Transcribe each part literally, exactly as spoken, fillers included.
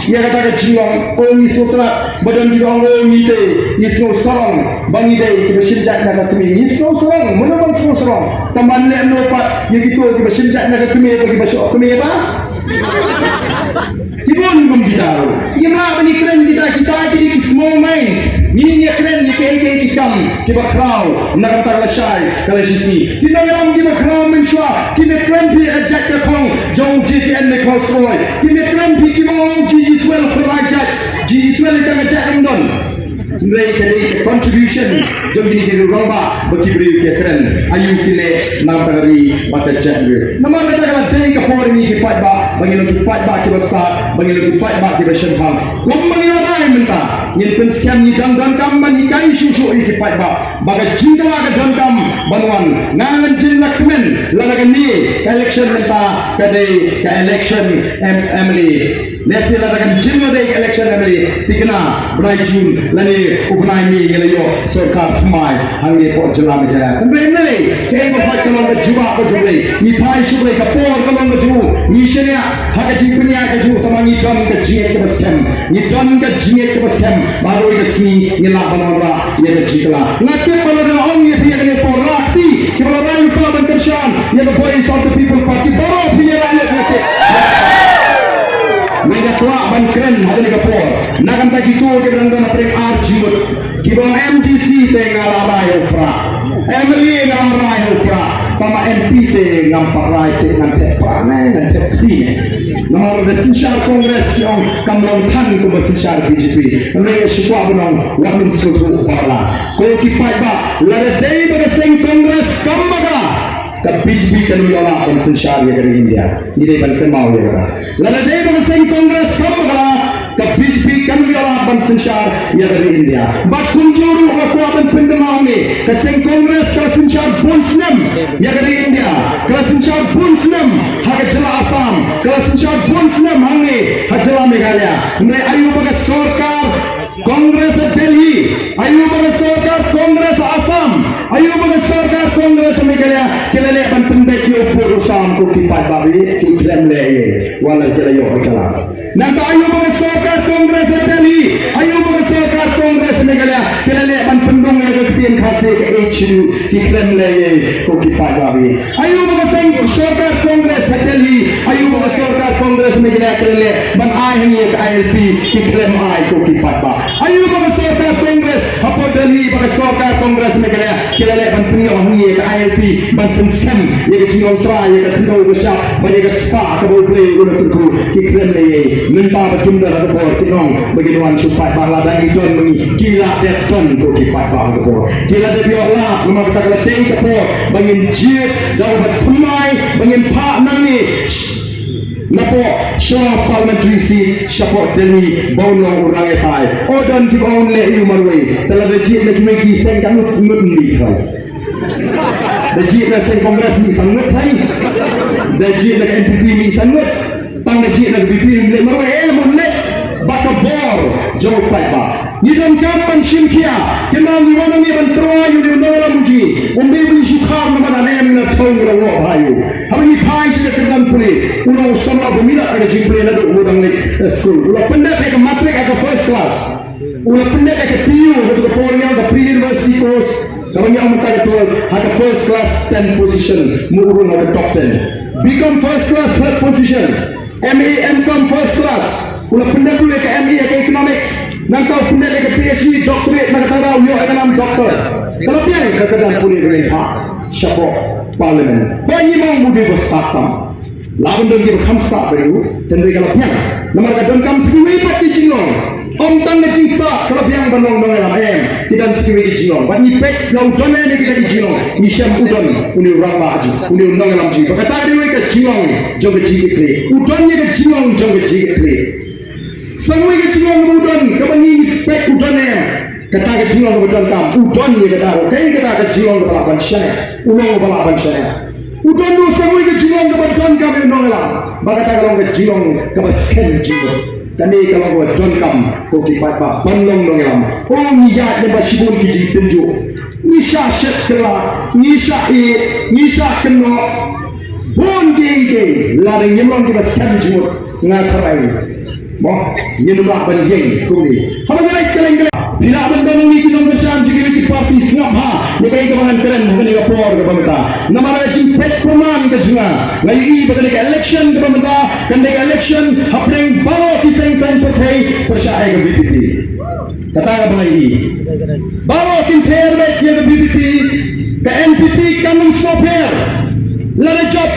Ïa kata ka jinglong, o ngi sngewtynnat, ba don kiba ong o ngi te, ngi sngewsarong ba ngi dei kiba shim jait na ka kmie, ngi sngewsarong, mano bym sngewsarong. Tang ban leh noh pat ïa kito kiba shim jait na ka kmie, ba kiba shoh kmie ba. Ki bun kum kita ruh. Ngim lah ban ïakren kita, kita ki dei ki small minds. Ngin ïakren ïa kiei kiei ki kam kiba khraw na ka bynta ka lashai ka lashisngi. Ki nongïalam kiba khraw mynshuwa kim ïakren phi ïa ka jait ka thong jong u J J N Mekhongsaiñ. Kim ïakren phi kiba ong J J Swell pynlait jait, J J Swell ïa ka jait ym don. Hynrei ka dei ka contribution jong kine ki rangbah ba ki briew ki kren aïu ki leh na ka ri bad ka jaitbynriew. Namar kata ka la dei ka por ïa ngi ki paidbah ba ngin long ki paidbah kiba stad, ba ngin long ki paidbah kiba shemphang. Kumba ngi la rai mynta, ngin pynskhem, ngi dang donkam ban hikai shuh shuh ïa ki paidbah ba ka jingkylla ka donkam ban wan. Nga ngan jin la kmen lada kane ka election mynta ka dei ka election M- MLA. Lehse lada kan jin la dei election MLA, thikna bnai June lane u bnai May ngi la ïoh sorkar thymmai hangne hapoh jylla Meghalaya. Hynrei kaei ba pait ka long ka jubab ka jong U Blei. Ngi phai sha U Blei, ka por ka long ka jong u. Ngi shaniah ha ka jingpynïaid ka jong u, tangba ngi don ka jingngeit kaba skhem. Ngi don ka jingngeit kaba skhem ba ha kawei ka sngi ngin lah ban wanrah ïa ka jingkylla. Nga tip ba lada nga ong ïa phi ha kane ka por, la kti kiba la rai lypa ban kyrshan ïa ka Voice of the People Party, baroh phin ïa rai lut, nga tip. Nga kwah ban kren ha kane ka por na ka bynta kito kiba dang don hapdeng ar jingmut, kiba ong MDC te nga la rai ha u Prah, MLA nga la rai ha u Prah, tangba MP te ngam pat rai te, ngan thep Prah ne ngan thep Khlieh ne. Namar da synshar Congress ki ong kam long than kumba synshar BJP. Hynrei nga shu kwah ban ong, wat nym sngewthuh bakla. Ko ki paidbah, lada dei ba ka seng Congress kam bakla, ka BJP kan ym ïoh lah ban synshar ïa ka ri India. Ngi dei ban kynmaw ïa kata. Lada dei ba ka seng Congress kam bakla, ka BJP kan ym ïoh lah ban synshar ïa ka ri India. Bad kumjuh ruh nga kwah ban pynkynmaw ne, ka seng Congress ka la synshar bun snem ïa ka ri India, ka la synshar bun snem ha ka jylla Assam, ka la synshar bun snem hangne ha jylla Meghalaya. Hynrei aïu ba ka sorkar Congress ha Delhi, aïu ba ka sorkar Congress ha Assam, aïu ba ka sorkar Congress ha Meghalaya ki la leh ban pynbeit ïa u pud u sam, ko ki paidbah, ki khlem leh ei ei, wat la ki la ïoh ei ei la. Nangta aïu ba ka sorkar Congress ha Delhi, aïu ba ka sorkar Congress ha Meghalaya ki la leh ban pyndung ïa ka ktien Khasi ka H D U, ki khlem leh ei ei, ko ki paidbah. Aïu ba ka seng sorkar Congress ha Delhi, aïu ba ka sorkar Congress Meghalaya ki la leh ban ai hangne ïa ka ILP, ki khlem ai, ko ki paidbah. Aïu ba ka sorkar Congress hapoh Delhi, ba ka sorkar Congress Meghalaya ki la leh ban pynïoh hangne ïa ka ILP ban pynskhem ïa ka jingong trai, ïa ka khyndew ka shyiap bad ïa ka spah kaba U Blei u la kyrkhu, ki khlem leh ei ei. Mynta ba kim don ha ka bor, ki ong ba kin wan shu paidbah, lada ngi don ma ngi, ki la dep don, ko ki paidbah, ha ka bor. Ki la dep ïoh lad, namar kata ka la dei ka por ba ngin jied da uba thymmai, ba ngin phah nangne napoh Shillong Parliamentary Seat shapoh Delhi ba un long u nongïatai. O, don kiba ong leh ïa u marwei. Te lada jied na kiwei ki seng ka ngut ngut, mih trai. Da jied na seng Congress mih san ngut trai. Da jied na ka NPP mih san ngut. Tang da jied na ka VPP mih marwei, eh, mih leh. Ba ka bor jong u paidbah. Ngi donkam ban shim khia, kynmaw, ngi wan hangne ban tyrwa ïa une u nongïalam u jong ngi. Ym dei ban shu kham namar da lem na thong la wok ha ïu. Haba ngi phai sha ka kyrdan pule, u long u samla ba minot ha ka jingpule naduh u dang leit skul. U la pyndep ïa ka matric ha ka first class. U la pyndep ïa ka PU, kata ka por ngi ong ka pre university course, kaba ngi ong mynta ka twelve, ha ka first class, ten position. Mut u rung ha ka top ten. BCom first class, third position. MA, MCom first class. U la pyndep ruh ïa ka MA ha ka economics. Nangta u pyndep ïa ka PhD, doctorate na kata ka daw, u ïoh ïa ka nam doctor. Ka la biang ka kyrdan pule ruh ha shapoh Parliament. Ba ngi mong u dei ba stad tam. La ban don kiba kham stad bad u, hynrei ka la biang. Namar ka donkam sa kiwei pat ki jinglong. Ym tang ka jingstad ka la biang ban long nongïalam, em. Ki don sa kiwei ki jinglong. Bad ngi peit la u don ne kita ki jinglong. Ngi shem u don une u rangbah jong ngi, une u nongïalam jong ngi. Ba kata ka dei ka jinglong jong ka jingkitkhlieh. U don ïa ka jinglong jong ka jingkitkhlieh. Sa kawei ka jinglong kaba u don, kaba ngi peit u don ne em. Kata ka jinglong kaba donkam. U don ïa kata ruh. Kaei kata ka jinglong kaba lah ban shaniah? U long uba lah ban shaniah. U don ruh sa kawei ka jinglong kaba donkam ïa u nongïalam. Ba kata ka long ka jinglong kaba skhem jingmut. Kane ka long kaba donkam, ko ki paidbah, ban long nongïalam. O, ngi ïaid lem bad shibun ki jingtynjuh. Ngi shah shet kylla, ngi shah ïeh, ngi shah kynnoh. Bun kiei kiei, lada ngim long kiba skhem jingmut, nga tharai Mo, ngin ym lah ban ïeng kumne. Haba ngi leit kylleng kylleng, phi lah ban don hangne ki nongkyrshan jong kiwei ki party, sngap bha ïa kaei kaba ngan kren ha kane ka por kaba mynta. Namar ka jingpeit pyrman ka jong nga, nga ïohi ba kane ka election kaba mynta kan dei ka election hapdeng baroh ki seng saiñ pyrthei pyrshah ïa ka V P P. Kata kaba nga ïohi. Baroh kin pher beit ïa ka V P P, ka N P P kan ym sngewpher. Lada jop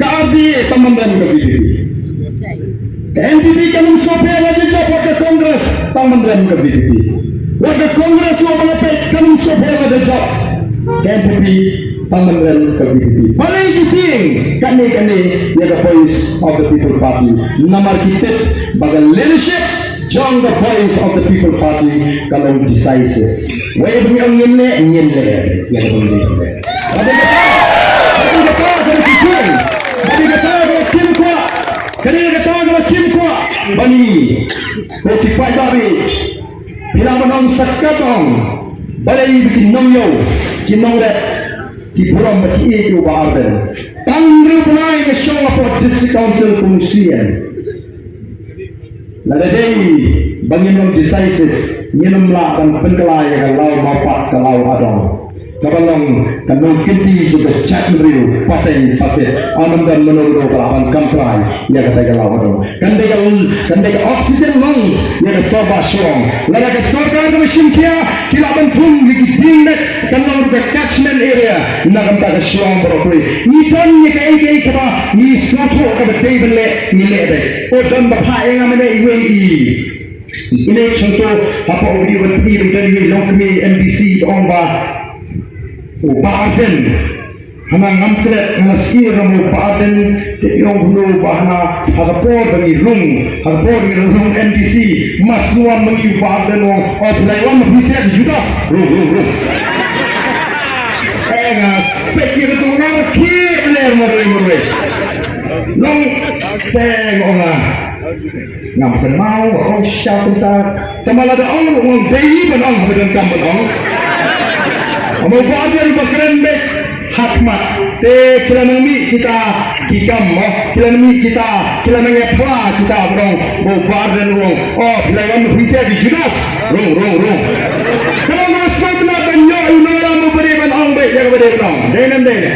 ka R D A tang ban rem ka V P P. Ka N P P kan ym sngewpher lada jop, wat ka Congress tang ban rem ka V P P. Wat ka Congress ruh ba la peit kan ym sngewpher lada jop ka N P P tang ban rem ka V P P. Balei ki tieng katne katne ïa ka Voice of the People Party? Namar ki tip ba ka leadership jong ka Voice of the People Party ka long decisive. Wei ba ngi ong ngin leh, ngin leh. Ïa ka bang ngin leh. Ba dei kata, ba dei kata kaba kim kwah. Ba dei kata kaba kim kwah. Ka dei kata kaba kim kwah ba ngi, ko ki paidbah, phi lah ban ong sa katne ong. Balei ba ki nongïaw, ki nongrep ki burom ba ki ïeit ïa u Bah Ardent? Tang hynriew bnai nga shong hapoh District Council kum u sien. Lada dei ba ngin long decisive, ngin ym lah ban pynkylla ïa ka law mawpat ka law adong, kaba long ka nongkynti jong ka jaitbynriew pateng pateng. Ym don mano mano ba lah ban kam trai ïa kata ka law adong. Kan dei ka, kan dei ka oxygen lungs ïa ka Sorbah Shillong. Lada ka sorkar kaba shim khia ki lah ban thung ïa ki diengnet, kan long ruh ka catchment area na ka bynta ka Shillong baroh kawei. Ngi don ïa kaei kaei kaba ngi sngewthuh kaba dei ban leh, ngi leh beit. U don ba phah ïa nga mynne iwei i, ine shongto hapoh u video ban pynïaid, u don iwei i longkmie M D C ba ong ba u Bah Ardent. Hana ngam klet, hana sngewthuh u Bah Ardent, te ong kumno ba hana ha ka por ba ngi rung, ha ka por ba ngi rung M D C, mas ngi wan ma ngi u Bah Ardent u ong, "Oh, phi la wan ma phi seh Judas." Rung, rung, rung. Eh, nga peit ïa ka tu nga khie ler marwei marwei. Long te nga ong nga, ngam kynmaw ba ong sha kumta. Tangba lada ong ruh nga ong dei ban ong, haba donkam ban ong. Haba u Bah Ardent ba kren beit ha khmat. Te ki la nang mih kita ki kam, mo. Ki la nang mih kita, ki la nang ïa phla kita ba ong ba u Bah Ardent u ong, "Oh, phi la wan ma phi seh Judas." Rung, rung, rung. Ka long ba sngewtynnat ban ïoh i nongïalam uba dei ban ong beit ïa kaba dei ban ong. Dei ne em dei ne?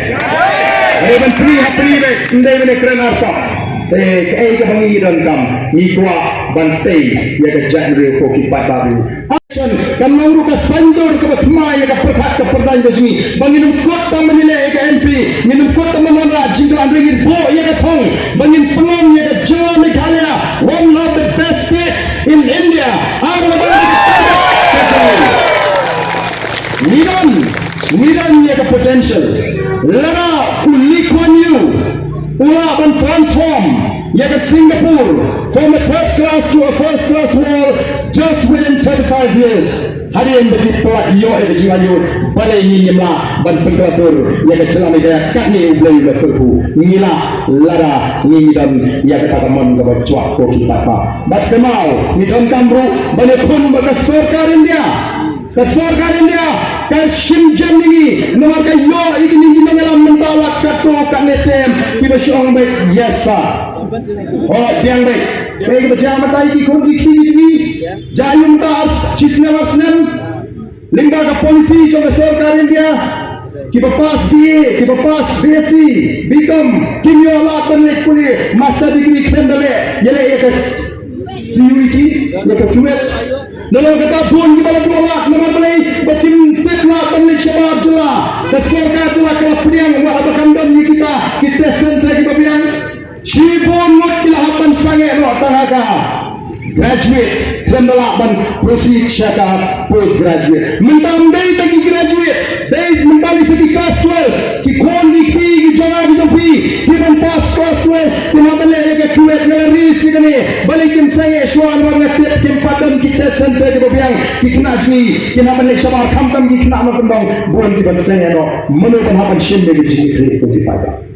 Dei ban pynri ha pynri beit, ym dei ban ïa kren arsap. Te kaei kaba ngi donkam, ngi kwah ban tei ïa ka jaitbynriew, ko ki paidbah. Kan long ruh ka saiñdur kaba thymmai ïa ka pyrkhat ka pyrdaiñ ka jong ngi, ba ngin ym kut tang ban ïaleh ïa ka M P, ngin ym kut tang ban wanrah jingkhlaiñ, hynrei ngin buh ïa ka thong ba ngin pynlong ïa ka jylla Meghalaya one of the best states in India. Ar ba ngi don, ngi don ïa ka potential. Lada u Lee Kuan Yew u lah ban transform ïa ka Singapore from a third class to a first class world just within thirty-five years. Hadien ba ki pynlait ïoh ïa ka jingaiñguh, balei ngin ym lah ban pynkylla dur ïa ka jylla Meghalaya? Katne U Blei u la kyrkhu, ngi lah lada ngi don ïa kata ka mon kaba shuwa, ko ki paidbah. Bad kynmaw, ngi donkam ruh ban ïakhun ba ka sorkar India, ka sorkar India ka shim jem ïa ngi namar ka ïoh ïa kine ki nongïalam mynta lad katto katne term kiba shu ong beit yes sir. Oh, biang beit. Kaei kaba jia mynta ïa ki khun ki kti ki jong ngi? Jia ïa mynta ar, shi snem ar snem. Lyngba ka policy jong ka sorkar India, kiba pass B A, kiba pass B S C, B Com, kim ïoh lad ban leit pule, master degree khlem da leh ïaleh ïa ka C U E T, ïa ka KUET. Nalor kata bun kiba la duh lad, namar balei? Ba kim tip lad ban leit shabar jylla. Ka sorkar jylla ka la pdiang, wat haba kam don ïa kita ki test centre kiba biang. Shibun ngut ki la hap ban sangeh noh tang ha ka graduate, khlem da lah ban proceed sha ka post graduate. Mynta ym dei tang ki graduate, dei mynta lei sa ki class twelve, ki khun ki kti ki jong nga ki jong phi, ki ban pass class twelve, ki hap ban leh ïa ka KUET. Nga la ri sha kane, balei kim sangeh shuwa? Namar nga tip kim pat don ki test centre kiba biang, ki khynnah jong ngi kin hap ban leit shabar, khamtam ki khynnah nongkyndong, bun ki ban sangeh noh. Mano ban hap ban shim ïa ka jingkit khlieh, ko ki paidbah?